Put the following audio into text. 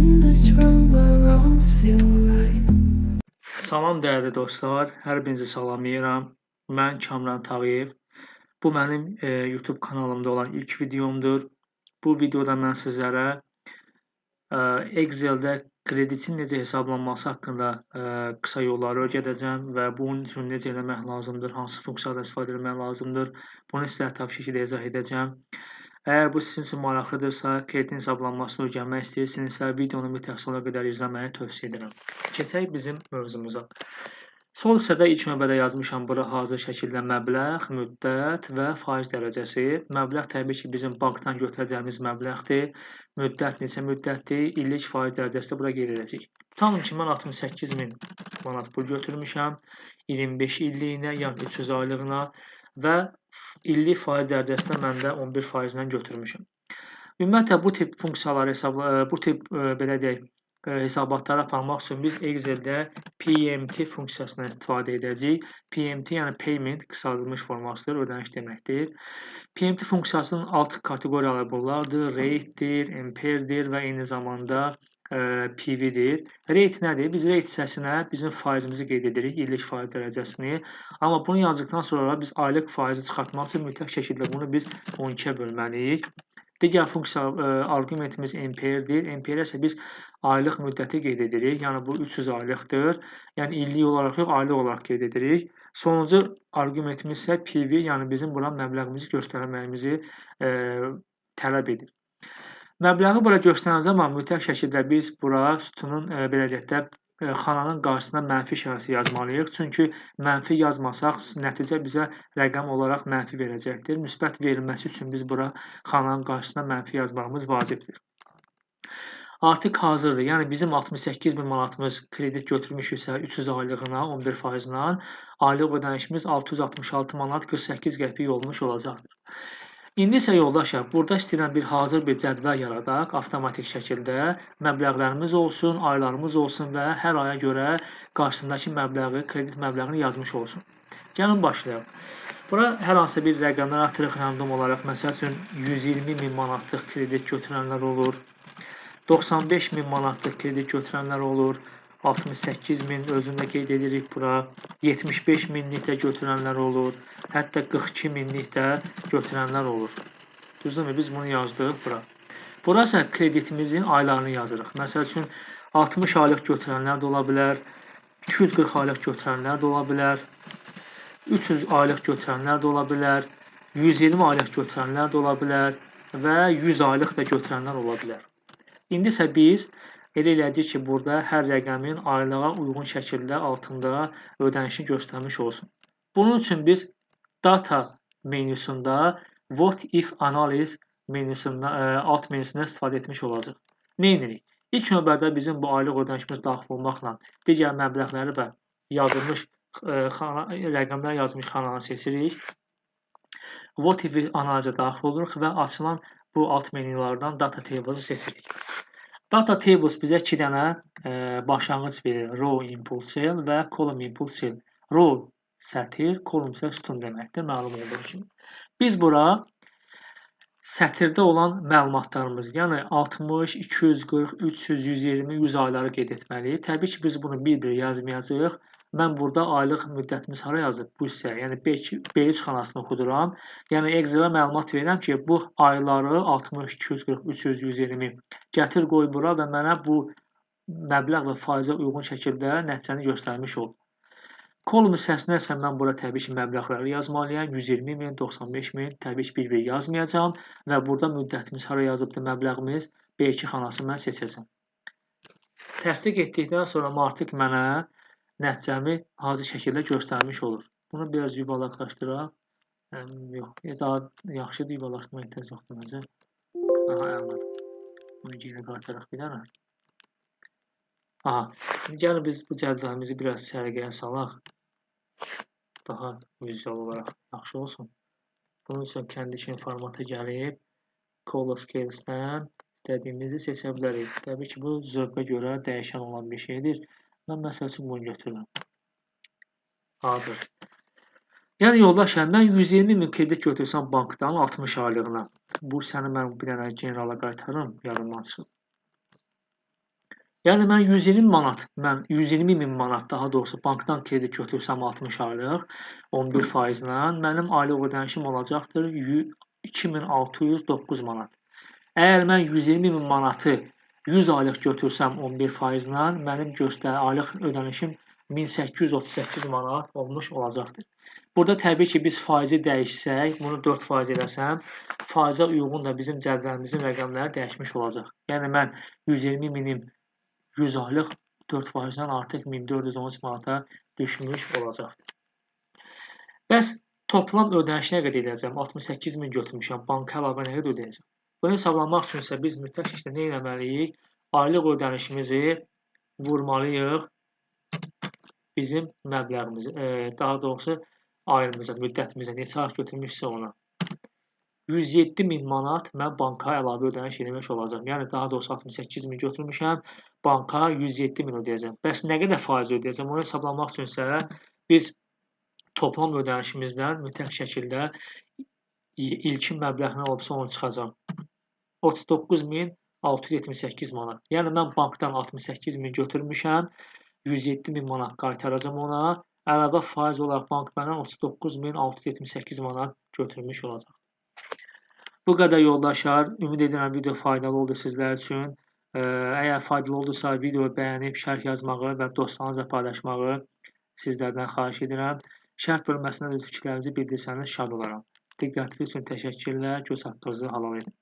In this room where wrongs feel right. Salam dəyərli dostlar, hər birinizi salamlayıram. Mən Kamran Tağıyev. Bu mənim YouTube kanalımda olan ilk videomdur. Bu videoda mən sizlərə Excel-də kreditin necə hesablanması haqqında qısa yolları öyrədəcəm və bunun üçün necə eləmək lazımdır, hansı funksiyalardan istifadə etmək lazımdır. Bunu sizə ətraflı şəkildə izah edəcəm. Əgər bu sizin üçün maraqlıdırsa, kreditin hesablanmasını öyrənmək istəyirsinizsə, videonu mütləq sona qədər izləməyi tövsiyə edirəm. Keçək bizim mövzumuza. Sol hissədə ilk növbədə yazmışam bura hazır şəkildə məbləğ, müddət və faiz dərəcəsi. Məbləğ təbii ki, bizim bankdan götürəcəyimiz məbləğdir. Müddət neçə müddətdir, illik faiz dərəcəsi də bura qeyd edəcəyik. Tutalım ki, mən 68 min manat pul götürmüşəm, 25 illiyinə, yəni 300 aylığına və illik faiz dərəcəsində mən də 11%-lə götürmüşəm. Ümumiyyətlə, bu tip funksiyaları bu tip belə deyək, hesabatları aparmaq üçün biz Excel-də PMT funksiyasından istifadə edəcəyik. PMT, yəni payment qısaldılmış formasıdır, ödəniş deməkdir. PMT funksiyasının alt kateqoriyaları bunlardır: rate-dir, MPR-dir və eyni zamanda PV-dir. Rate nədir? Biz rate hissəsinə bizim faizimizi qeyd edirik, illik faiz dərəcəsini. Amma bunu yazdıqdan sonra biz aylıq faizi çıxartmaq üçün mütləq şəkildə bunu biz 12-yə bölməliyik. Digər funksiya arqumentimiz MPR-dir. MPR isə biz aylıq müddəti qeyd edirik. Yəni bu 300 aylıqdır. Yəni illik olaraq yox, aylıq olaraq qeyd edirik. Sonuncu arqumentimiz isə PV, yəni bizim bura məbləğimizi göstərməyimizi tələb edir. Məbləği bura göstərən zaman mütləq şəkildə biz bura sütunun, belə deyək də, xananın qarşısına mənfi işarəsi yazmalıyıq. Çünki mənfi yazmasaq, nəticə bizə rəqəm olaraq mənfi verəcəkdir. Müsbət verilməsi üçün biz bura xananın qarşısına mənfi yazmağımız vacibdir. Artıq hazırdır. Yəni bizim 68 min manatımız kredit götürmüşüksə 300 aylığına 11%-la aylıq ödənişimiz 666 manat 48 qəpik olmuş olacaqdır. İndi isə yoldaşlar, burada istəyirəm bir hazır bir cədvəl yaradaq avtomatik şəkildə. Məbləğlərimiz olsun, aylarımız olsun və hər aya görə qarşısındakı məbləği, kredit məbləğini yazmış olsun. Gəlin başlayaq. Bura hər hansı bir rəqəmlər atırıq random olaraq. Məsəl üçün 120 min manatlıq kredit götürənlər olur. 95 min manatlıq kredit götürənlər olur. 68 min özünü də qeyd edirik bura. 75 minlik də götürənlər olur. Hətta 42 minlik də götürənlər olur. Düzdürmü? Biz bunu yazdıq bura. Bura isə kreditimizin aylarını yazırıq. Məsəl üçün 60 aylıq götürənlər də ola bilər, 240 aylıq götürənlər də ola bilər, 300 aylıq götürənlər də ola bilər, 120 aylıq götürənlər də ola bilər və 100 aylıq da götürənlər ola bilər. İndi isə biz elə eləyəcəyik ki, burada hər rəqəmin aylığa uyğun şəkildə altında ödənişini göstərmiş olsun. Bunun üçün biz data menüsunda What If Analysis menüsunda, alt menüsündən istifadə etmiş olacaq. Nə edirik? İlk növbədə bizim bu aylıq ödənişimiz daxil olmaqla digər məbləğləri və yazılmış rəqəmlər yazılmış xananı seçirik. What If analizə daxil oluruq və açılan bu alt menyulardan Data Tables'ı seçirik. Data Tables bizə iki dənə başlanğıc verir. Row Input Cell və Column Input Cell. Row sətir, column isə sütun deməkdir, məlum olduğu kimi. Biz bura sətirdə olan məlumatlarımız, yəni 60, 240, 300, 120, 100 ayları qeyd etməliyik. Təbii ki, biz bunu bir-bir yazmayacağıq. Mən burada aylıq müddətimiz hara yazıb? Bu hissəyə, yəni B3 xanasını oxuduram. Yəni Excel-ə məlumat verirəm ki, bu ayları 60, 240, 300, 120 gətir qoy bura və mənə bu məbləğ və faizə uyğun şəkildə nəticəni göstərmiş ol. Column hissəsinə isə mən bura təbii ki, məbləğləri yazmalıyam. 120 min, 95 min, təbii ki, bir-bir yazmayacağam və burada müddətimiz hara yazıbdır məbləğimiz? B2 xanasını mən seçəcəm. Təsdiq etdikdən sonra artıq mənə nəticəmi hazır şəkildə göstərmiş olur. Bunu biraz yuvarlaqlaşdıraq. Yox, daha yaxşıdır, yuvarlaqlaşdırma ehtiyac yoxdur məncə. Aha, əla. Bunu geri qaytaraq bir dənə. Aha, gəlin biz bu cədvəlimizi biraz səliqəyə salaq. Daha vizual olaraq yaxşı olsun. Bunun üçün condition formata gəlib Color Scales-dən istədiyimizi seçə bilərik. Təbii ki, bu zövqə görə dəyişən olan bir şeydir. Mən məsəl üçün bunu götürürəm. Hazır. Yəni yoldaşlar, mən 120 min kredit götürsəm bankdan 60 aylığına. Bu səni mən bir dənə generala qaytarım, yadımdan çıxıb. Yəni mən 120 manat, mən 120 min manat daha doğrusu bankdan kredit götürsəm 60 aylıq 11 faizlə mənim aylıq ödənişim olacaqdır 2609 manat. Əgər mən 120 min manatı 100 aylıq götürsəm 11 faizlə mənim aylıq ödənişim 1838 manat olmuş olacaqdır. Burada təbii ki, biz faizi dəyişsək, bunu 4% eləsəm, faizə uyğun da bizim cədvəlimizin rəqəmləri dəyişmiş olacaq. Yəni mən 120 minim 100 aylıq 4%-dən artıq 1413 manata düşmüş olacaqdır. Bəs toplam ödəniş nə qədər edəcəm? 68 min götürmüşəm, banka əlavə nə qədər ödəyəcəm? Bunu hesablamaq üçün isə biz mütləq şəkildə nə etməliyik? Aylıq ödənişimizi vurmalıyıq bizim məbləğimizi, daha doğrusu ayımıza, müddətimizə, neçə ay götürmüşsə ona. 107 min manat mən banka əlavə ödəniş eləmiş olacağam. Yəni daha doğrusu 68 min götürmüşəm, banka 107 min ödəyəcəm. Bəs nə qədər faiz ödəyəcəm? Onu hesablamaq üçün isə biz toplam ödənişimizdən mütləq şəkildə ilkin məbləğ nə olubsa onu çıxacam. 39.678 manat. Yəni mən bankdan 68 min götürmüşəm, 107 min manat qaytaracam ona. Əlavə faiz olaraq bank məndən 39.678 manat götürmüş olacaq. Bu qədər yoldaşlar. Ümid edirəm video faydalı oldu sizlər üçün. Əgər faydalı oldusa videoyu bəyənib şərh yazmağı və dostlarınızla paylaşmağı sizlərdən xahiş edirəm. Şərh bölməsində öz fikirlərinizi bildirsəniz şad olaram. Diqqətiniz üçün təşəkkürlər. Göz haqqınızı halal edin.